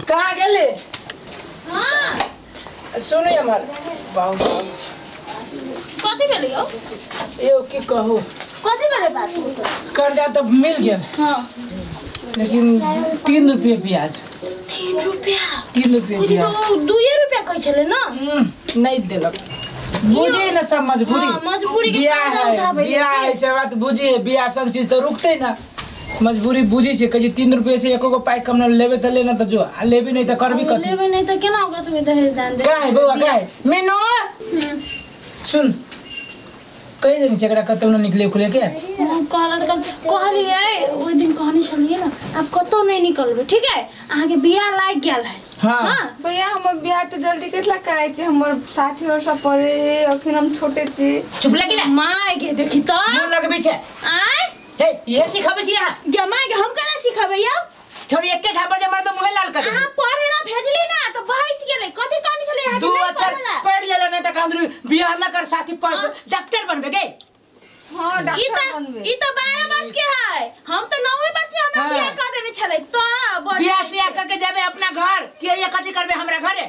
कहाँ गेली? हाँ। सुनी हमर बाबू। कथी भेलै यौ? यौ की कहू, कथी भेलै बात? कर्जा तऽ मिल गेल। हाँ। लेकिन 3 रुपये ब्याज। 3 रुपया? 3 रुपये ओ दिन ब्याज। तऽ 2 रुपया कहै छलै ने। नहीं देलक, बुझे न सब मजबूरी। हाँ, मजबूरी के बियाह फायदा है उठाबै बियाह छै। है से बात बुझी, बियाह सब चीज तऽ रुकते ना, मजबूरी बुझी छै। कहै छै 3 रुपये से एको गो पाइ कम न लेबे तऽ ले, ना तऽ जो, आ लेबी नहीं तऽ करबी कथी? लेबै नहि तऽ केना ओकरा सबके दहेज दान देबै? का है बौआ, का है मीनू? सुन, कहि देने छै एकरा कतौ न निकले खुले के। हम कहलक तऽ कहलियै, ओहि दिन कहने छलियै ने, आब कतौ नहि निकलबै, ठीक है? अहाँके बियाह लागि गेल है। हाँ। हाँ। भैया, हमर बियाह तऽ जल्दी कथी कराइ छै? हमर साथी और सब पढ़े है, अखन हम छोटे छी। चुप लगी ना। माय के देखी तऽ। मुँह लगबै छै। आय। हे, इहे सिखबै छी अहाँ? गे माय के, हम केना सिखबै यौ? छोरी, एके झापड़ जे मार तऽ मुँहे लाल कर देबै। अहाँ पढ़े ला भेजली ना तऽ बहस गेलै। कथी कहने छलै अहाँके? दू नहि अक्षर पढ़े ला। पढ़ लेला नहीं तऽ कहलु बियाह न कर, साथी पढ़, डॉक्टर बनबे गे। हाँ, ई डॉक्टर तऽ बनबे। ई तऽ 12 वर्ष के है, हम तऽ 9 वर्ष में हमरा बियाह कऽ देने छलै तऽ बियाह तियाह कऽ के जेबे अपना घर के ये कथी करबे हमरा घरे?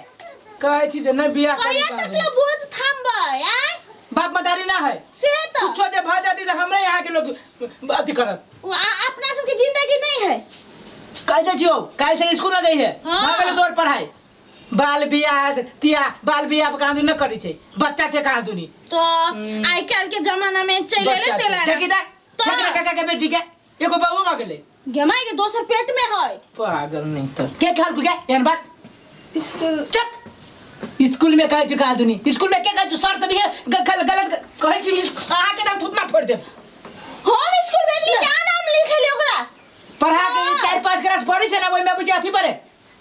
कहै छी जे नहीं बियाह करी। कहिया तक लो बोझ थामबै आय? बाप मदारी ना है। से तऽ कुछो जे भऽ जाती तऽ हमरा यहाँ के लोग अथी करत। ओ अपना सबके जिंदगी नहीं है। काल्हि जाइ छियौ, काल्हि से स्कूल न जाइहे। हाँ। भऽ गेलै तोहर पढ़ाई। बाल बियाह तिया बाल बियाह पर कहाँ न करै छै, बच्चा छै कहाँ दुनी। तो आइ काल्हि के जमाना में चलि एलै बच्चा छै। तेला। देखी तऽ तऽ ठेकरा काका के बेटी के एगो बहू भऽ गेलै। गेमाई के दोसर पेट में है। पागल नहीं तऽ के कहल के एहन बात? स्कूल चुप। स्कूल में कहै छै कहाँ दुनी, स्कूल में के कहै छै? सर सब ये गलत कहै छै, अहाँ के नाम थुतना फोड़ देब। हम स्कूल भेजली, क्या नाम लिखेली ओकरा? पढ़ा के ई 4-5 क्लास पढ़ै छै ना, ओहिमे अबै छै अथी पढ़े,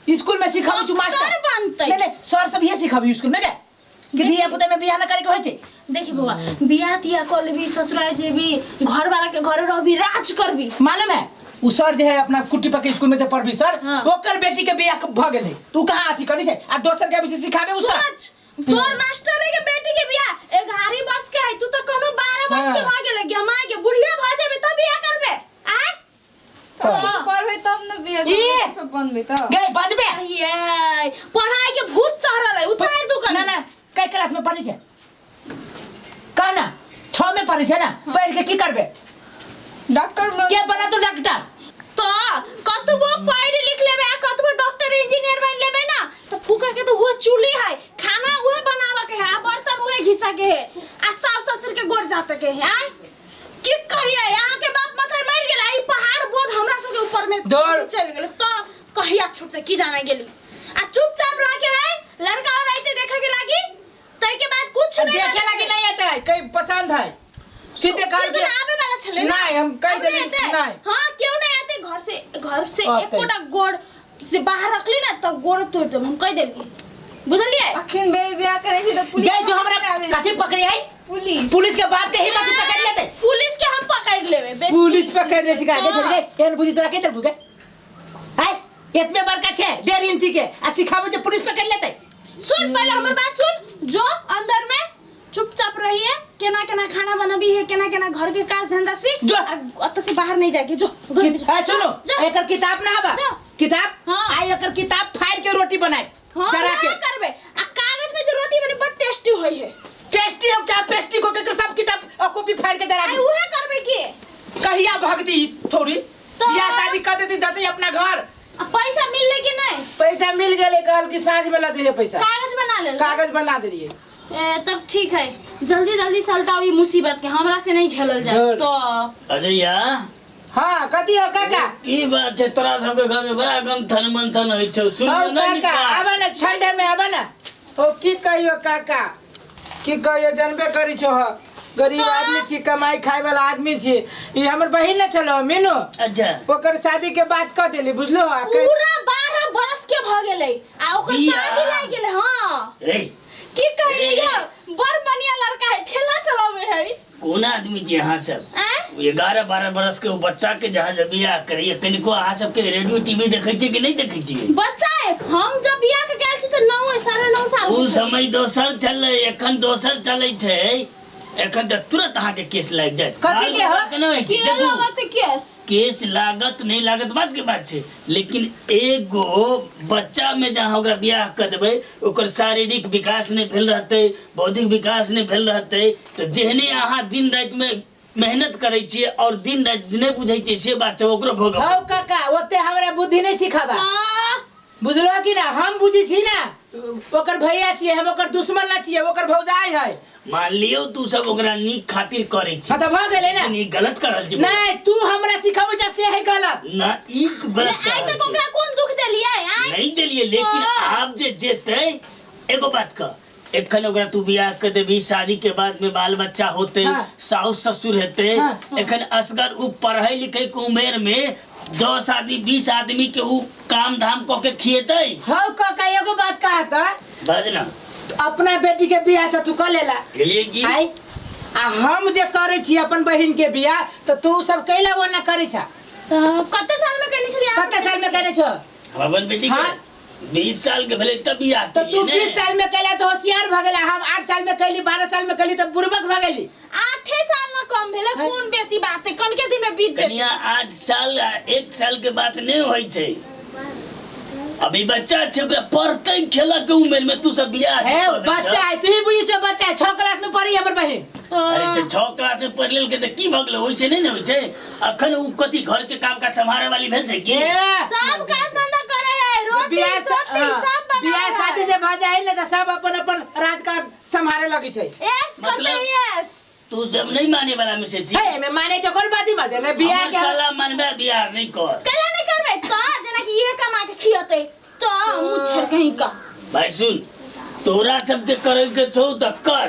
स्कूल में सिखाबै छै मास्टर। डॉक्टर बनतै। नहीं नहीं, सर सब ये सिखाबै स्कूल में के कि धिया पुता में बियाह न करे के होइ छै। देखी बौआ, बियाह तियाह कऽ लेबी, ससुराल जेबी, घर वाला के घरे रहबी, राज करबी। मालूम है, उ सर जे है अपना कुट्टी पक्की स्कूल में जे पढ़बी सर, हाँ। ओकर बेटी के बियाह भ गेलै, तू कहाँ अथी करी छै आ दोसर के अबै छै सिखाबे उ सर। सोच, तोर मास्टर के बेटी के बियाह 11 वर्ष के है, तू तो कोनो 12 वर्ष के हाँ। भऽ गेलै। गे माय के, बुढ़िया भऽ जेबे तब बियाह करबे आय? हाँ। पढ़बै तब ने बियाह ई! करबै, सब बनबै तऽ। गे बजबे। ये पढ़ाई के भूत चढ़ल है, उतार दू कनी। ना ना, कै क्लास में पढ़ै छै कह ना? 6 में पढ़ै छै ना? पढ़ के की करबे? डॉक्टर बन। के बना तू डॉक्टर? तो कतबो पढ़ लिख लेबे आ कतबो डॉक्टर इंजीनियर बन लेबे ना, तो फूका के तो हुए चूल्ही है, खाना उहे बनावा के है आ बर्तन उहे घिसा के है आ सास ससुर के गोर जात के है। आय की कहिए, यहाँ के बाप मतारी मर गेल, ई पहाड़ बोझ हमरा सबके ऊपर में चल गेल, तो कहिया छूटते की जाने गेली। आ चुपचाप रह के है, लड़का और आइते देखे के लागी, तै के बाद कुछ नहीं। देखे लागी नहीं आता है, कहीं पसंद है सीधे कह केओ के तो आबे वाला छलै ना? नहीं, हम कह आबे देली, एतै? नहीं। हाँ, क्यों नहीं आते? घर से, घर से आते। एकोटा गोड़ से बाहर रखली ना तब गोड़ तोड़ देब हम, कह देली, बुझलिए? अखन बेर बियाह करै छी तऽ पुलिस गए जो हमरा पकड़ा दै छै। कथी पकड़ी है? पुलिस। पुलिस के बाप के हिम्मत पकड़ लेते। पुलिस के हम पकड़ लेबे बेस। पुलिस पकड़ ले छै। गे हाँ। गे, एहन बुद्धि तोरा के देलकू गे? आय एतबे बड़का छै, 1.5 इंची के, आ सिखाबै छै पुलिस पकड़ लेते। सुन, पहले हमर बात सुन, जो अंदर में चुपचाप रहिए, केना केना खाना बनबी है, केना केना घर के काज धंधा सीख। जो। आ ओतऽ से बाहर नहीं जाके, जो घर में जो। आ सुनो। जो। एकर किताब ना हबा? जो। किताब। हाँ। आई एकर किताब फाड़ के रोटी बनाए। हाँ। चढ़ा के ना करबे, आ कागज में जो रोटी बने बड़ टेस्टी होई है। टेस्टी हो क्या पेस्टी को? के सब किताब और कॉपी फाड़ के जरा आई दी। उहे करबे की। कहिया भगती थोड़ी तो- बियाह शादी कर देती, जाते अपना घर। आ पैसा मिलले कि नहीं? पैसा मिल गेलै, कहल कि साँझ में ल जइहे पैसा। कागज बना ले? कागज बना देलिए। ए, तब ठीक है, जल्दी जल्दी सलटाओ ई मुसीबत के, हमरा से नहीं झेलल जाए। जरूर। तो अरे या। हाँ, कथी हो काका? की बात छै? तोरा सबके घर में बड़ा गंथन मंथन होइ छौ सुन औ ने। काका। निका। आबा ने, ठंडा में आबा ने। ओ की कहियो काका, की कहियो, जानबे करी छो ह, गरीब आदमी छी, कमाई खाए वाला आदमी छी। ई हमर बहिन ने छलो मीनू। अच्छा। ओकर शादी के बात कह देली, बुझलो? आ पूरा 12 बरस के भ गेलै आ ओकर बियाह? शादी लागि गेलै। हाँ। रे। की कहिए यौ, बड़ बढ़िया लड़का है, ठेला चलावे है। कोन आदमी छी अहाँ सब? आँय? 11-12 बरस के ओ बच्चा के जहाँ से बियाह करैया, कनिको अहाँ सबके रेडियो टीवी देखै छियै कि नहि देखै छियै? बच्चा है, हम जब बियाह के गेल छी तऽ 9 9.5 साल ओ के छलै। समय दोसर छलै, एखन दोसर चलै छै। एखन तऽ तुरंत अहाँके केस लागि जायत। कथी के हो? केना होइ छै? के देखू। लगत केस? केस लागत नहीं लागत बात के बात छै, लेकिन एगो बच्चा में जहाँ ओकरा बियाह कर देबै, ओकर शारीरिक विकास नहीं भेल रहतै, बौद्धिक विकास नहीं भेल रहतै, तऽ जेहने अहाँ दिन राति में मेहनत करै छियै और दिन राति नहि बुझै छियै से बात छै, ओकरो भोग। हौ काका, ओते हमरा बुद्धि नहीं सिखाबा, बुझलो कि ना? हम बुझी छी ना, ओकर भैया छियै हम, ओकर दुश्मन ना छियै, ओकर भौजाई है। मान लियौ तू सब ओकरा नीक खातिर करै छी। हाँ तऽ भऽ गेलै ना। लेकिन ई गलत कर रहल छी। नहीं, तू हमरा सिखाबै छ से है गलत। ना, ई तू गलत कर आइ रहल तक छी। ओकरा कोन दुख देलियै आइ? नहीं देलियै, लेकिन हाँ। आब जे जेतै, एगो बात कह, एखन ओकरा तू बियाह कर देबही, शादी के बाद में बाल बच्चा होते, हाँ। साउस ससुर हेते, हाँ। एखन असगर उ पढ़ै लिखै के उमेर में 10 आदमी 20 आदमी के उ काम धाम कऽ के खिएतै। हौ काका, एगो बात कहा त। बाज ना। अपना बेटी के बियाह त तू कर लेला। गेलियै की? आइ आ हम जे करै छी अपन बहिन के बियाह त तू सब कैला वो ना करै छा? तऽ कते साल में केने छलियै? कते साल में केने छो? हम अपन बेटी के हाँ। 20 साल के भेलै तब बियाह तो तू केलियै ने। 20 साल में कैला तो होशियार भ गेला, हम 8 साल में कैली, 12 साल में कैली तो बुड़बक भ गेली। 8 साल ना कम भेलै, हाँ। कोन बेसी बात है, कनके दिन में बीत जेतै। कनिया 8 साल आ 1 साल के बात नहीं होइ छै। अभी बच्चा छै, ओकरा पढ़तै खेलऽ के उमेर में तू सब बियाह हे कऽ दै छह। बच्चा है, तू ही बुझै छौ बच्चा है, 6 क्लास में पढ़ी हमर बहिन। अरे तऽ 6 क्लास में पढ़ि लेलकै तऽ की भऽ गेलै? होइ छै नहि ने होइ छै। अखन उ कथी घर के काम काज सम्हारे वाली भेल छै की? ए, सब काज धंधा करे है, रोटी बियाह सोटी सब बनावे बियाह है। शादी जे भऽ जाइ ने तऽ सब अपन अपन राजकाज सम्हारे लगै छै। यस करते। मतलब- यस। तू सब नहीं माने वाला में से छी। हे एमे माने के कोन बात ही मत ने बियाह हमर के साला मानबे बियाह नहीं कर। कैला नहीं करबे त जना कि ये कमा के खियते त मुच्छर कहीं का। भाई सुन, तोरा सबके करे के छौ त कर,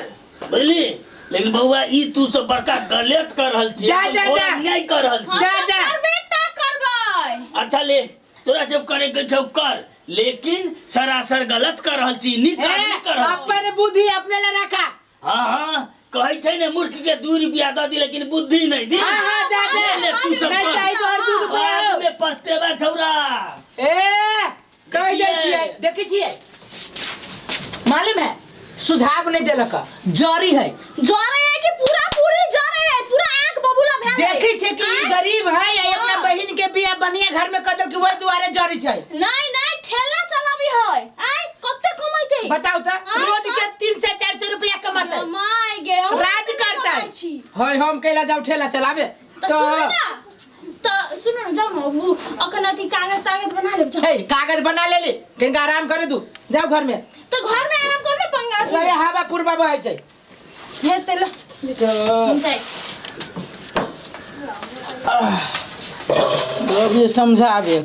बुझली? लेकिन बउआ ई तू सब बड़का गलत कर रहल छी। जा, जा, जा। अन्याय कर रहल छी। जा, जा। करबे त करबै। अच्छा ले, तोरा जब करे के छौ कर, लेकिन सरासर गलत कर रहल छी, नीक काम हे, नहीं कर रहल छी। अपन बुद्धि अपने ला रखा। हाँ हाँ, कहै छै ने मूर्ख के 2 रुपया दऽ दी लेकिन बुद्धि नहीं दी। हाँ हाँ, जा जा। ले, ले, तू सब नहीं कर। चाही तोहर 2 रुपया। बाद में पछतेबा छौरा। ए कहि दै छियै, देखै छियै, मालूम है सुझाव नहीं देलक, जरी है। जरे है कि पूरा पूरी जरे है, पूरा आंख बबूला भेल है। देखै छियै कि ई गरीब है या अपना हाँ। बहिन के बियाह बढ़िया घर में कर देलकै, वही दुआरे जरी छै। नहीं नहीं, ठेला चलाबी है, आय कते कमैते बताउ त, आय, रोज के 300 से 400 रुपया कमाते, my गे, हम राज कते करते। कमाइ छी। है हम कैला जाउ ठेला चलाबे? त सुनू ना, त सुनू ना, जाउ ना, उ अखन अथी कागज तागज बना लेब, जाउ। हे कागज बना लेली, कनिका आराम करे दू, जाउ घर में। त घर में आराम कर ना, पंगा ले हवा पुरबा बहै छै। हे ते ल। तो जाइ। अब ये समझाबे।